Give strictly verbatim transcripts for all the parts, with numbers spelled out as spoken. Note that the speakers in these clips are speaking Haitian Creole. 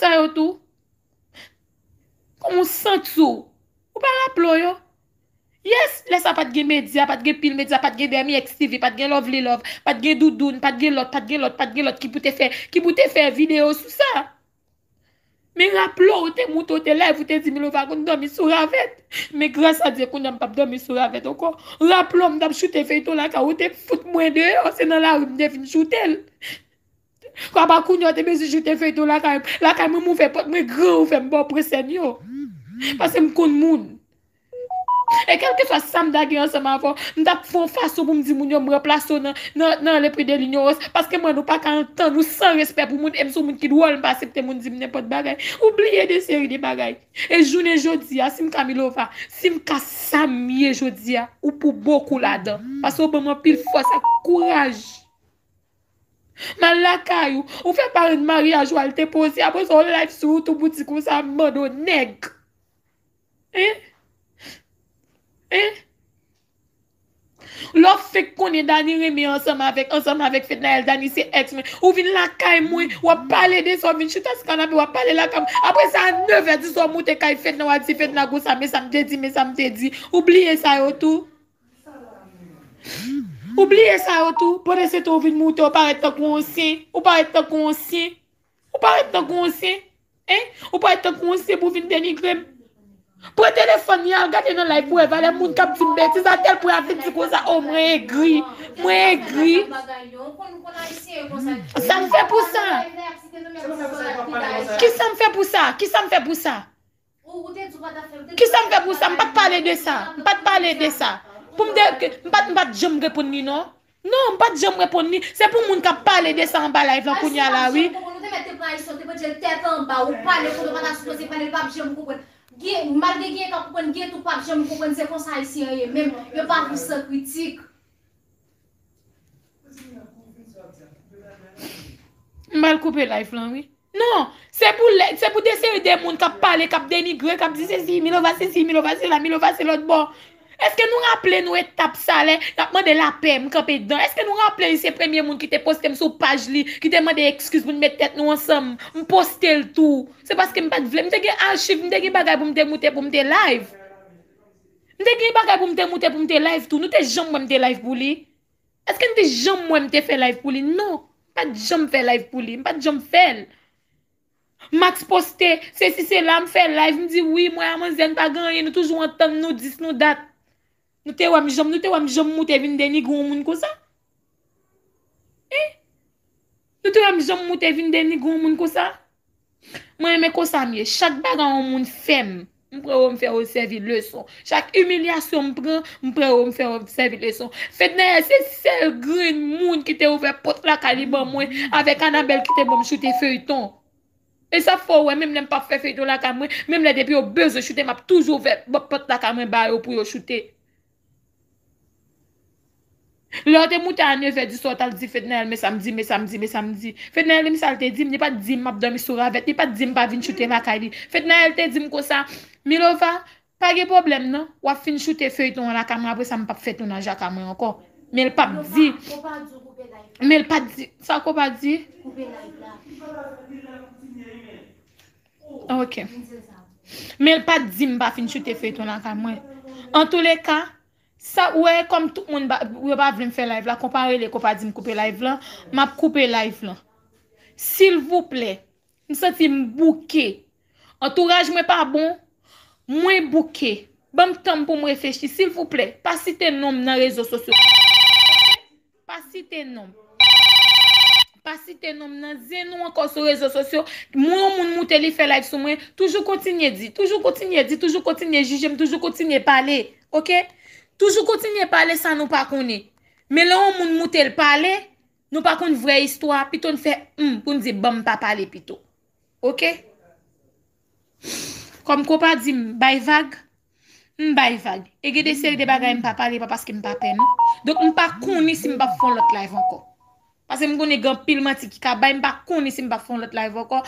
Sa yo tou. Kòman w santi w? Ou pa raple w yo? Yes, lè sa pa t gen medya, pa t gen pil medya, pa t gen Demi X T V, pa t gen Lovely Love, pa t gen Doudoune, pa t gen lòt, pa t gen lòt, pa t gen lòt ki pou te fè, ki pou te fè videyo sou sa. Men raple w, ou te moute, ou te live, ou te di Milova konn dòmi sou ravèt. Men gras a Dye, kounye a m p ap dòmi sou ravèt ankò. Raple w, m t ap choute feyton lakay ou, ou te fout mwen deyò, se nan lari m te vin choute l. Apa kounye a w te bezwen choute feyton lakay m. Lakay mwen, m ouvè pòt mwen gran ouvè, m ba w presèn yo. Paske m konn moun. E kèlkeswa sa m ta gen ansanm avè w, m t ap fè yon fason pou m di moun yo m ranplase w nan, nan, nan le prix de l'ignorance. Paske mwen, nou pa ka antann ou san respè pou moun, e m se yon moun ki dwòl, m pa aksepte moun di m nenpòt bagay. Ou bliye de seri de bagay. E jounen jodi a, si m ka Milova, si m ka sa m ye jodi a, ou pou bokou ladan. Paske w ban m anpil fòs ak kouraj. M al lakay ou, ou fè parenn maryaj ou al te poze, apre sa w live sou YouTube ou di konsa m mande w nèg. Hein? Hein? Lè w fenk konnen Dani renmen ansanm avèk, ansanm avèk Fednaelle, Dani se ex mwen. Ou vin lakay mwen, w ap pale de sa, w vin chita sou kanape, w ap pale lakay mwen. Apre sa, a nevè di swa, w moute kay Fedna, w al di Fedna konsa, men sa m te di, men sa m te di. Ou bliye sa yo tou. Ou bliye sa yo tou. Pandan se tan, ou vin moute, ou parèt tankou ansyen. Ou parèt tankou ansyen. Ou parèt tankou ansyen. Hein? Ou parèt tankou ansyen pou vin denigre m. Pran telefòn li, al gade nan live pou wè valè moun k ap di m betiz, a tèl pwen ap vin di konsa, o, mwen egri. Mwen egri. Sa m fè pou sa? Ki sa m fè pou sa? Ki sa m fè pou sa? Ki sa m fè pou sa? M pa t pale de sa. M pa t pale de sa. Pou m de, m pa t, m pa t janm reponn li non. Non, m pa t janm reponn li. Se pou moun k ap pale de sa anba live lan kounye a la, wi. Ou te mèt te pran Ayisyen, ou te mèt jel tèt anba, ou pale kote ou pa ta sipoze pale, li p ap janm konprann. Gen, malgre gen k ap konprann, gen tou p ap janm konprann, se konsa Ayisyen an ye menm, yo pa viv san kritik. M pral koupe live lan, wi. Non, se pou lè, se pou de seri de moun k ap pale, k ap denigre, k ap di sesi, Milova sesi, Milova sela, Milova se lòt bò. Èske nou raple nou etap sa lè y ap mande lapè, m kanpe dedan? Èske nou raple li se premye moun ki te poste m sou paj li, ki te mande ekskiz pou n met tèt nou ansanm? M poste l tou. Se paske m pa t vle. M te gen achiv, m te gen bagay pou m te moute, pou m te live. M te gen bagay pou m te moute, pou m te live tou. Nou te janm wè m te live pou li? Èske n te janm wè m te fè live pou li? Non. M pa t janm fè live pou li. M pa t janm fè l. Max poste, sesi sela, m fè live, m di wi, mwen a manzè, n pa gen anyen, nou toujou antann nou dis nou dat. Nou te wè m janm, nou te wè m janm moute vin denigre yon moun konsa? Hein? Nou te wè m janm moute vin denigre yon moun konsa? Mwen renmen konsa m ye. Chak bagay yon moun fè m, m pran yo m fè yo sèvi leson. Chak imilyasyon m pran, m pran yo m fè yo sèvi leson. Fednaelle se sèl grenn moun ki te ouvè pòt lakay li ban mwen, avèk Anabelle ki te ban m choute feyton. E sa fè w wè, menm lè m p ap fè feyton lakay mwen, menm lè depi yo bezwen choute, m ap toujou ouvè pòt lakay mwen ba yo pou yo choute. Lè w te moute a nevè di swa, w t al di Fednaelle, men sa m di, men sa m di, men sa m di. Fednaelle, men sa l te di m, li pa t di m m ap dòmi sou ravèt, li pa t di m pa vin choute lakay li. Fednaelle te di m konsa, Milova, pa gen pwoblèm non, w ap fin choute feyton an lakay mwen, apre sa m p ap fè tounaj lakay mwen ankò. Men l p ap di, men l pa t di, sa w pa di? Ok. Men l pa t di m pa fin choute feyton lakay mwen. Antouleka, sa, ou wè, kòm tout moun ba, yo pa vle m fè live la, konpa rele, konpa di m koupe live lan, m ap koupe live lan. Silvouplè, m santi m bouke. Antouraj mwen pa bon, mwen bouke. Ban m tan m pou m reflechi, silvouplè. Pa site non m nan rezo sosyo. Pa site non m. Pa site non m nan zen nou ankò sou rezo sosyo. Mwen yon moun moute li fè live sou mwen. Toujou kontinye di, toujou kontinye di, toujou kontinye jije m, toujou kontinye pale. Oke? Toujou kontinye pale sa nou pa konnen. Men lè yon moun moute l pale, nou pa konn vrè istwa, pito n fè hum pou n di ban m pa pale pito. Oke? Kòm konpa di m bay vag, m bay vag. E gen de seri de bagay m pa pale, pa paske m pa pè non. Donk m pa konnen si m p ap fè yon lòt live ankò. Paske m konnen gen anpil manti ki ka bay, m pa konnen si m p ap fè yon lòt live ankò.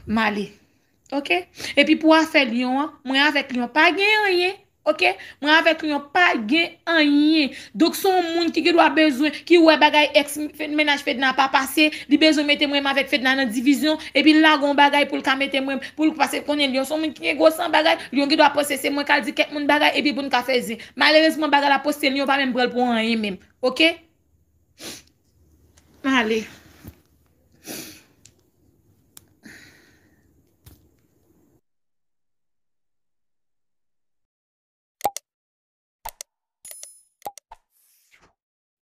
M ale. Oke? Epi pou afè Lyon an, mwen avèk Lyon pa gen anyen. Ok? Mwen avèk Lion pa gen anyen. Donk, se yon moun ki gen dwa bezwen, ki wè bagay ex mennaj Fedna pa pase, li bezwen mete mwen avèk Fedna nan divizyon, epi l lage yon bagay pou l ka mete mwen, pou l pase konnen Lion se yon moun ki gen gwo san bagay, Lion gen dwa panse se mwen k al di kèk moun bagay, epi pou n ka fè zen. Malerezman, bagay la poste, Lion pa menm pran l pou anyen menm. Ok? Ale.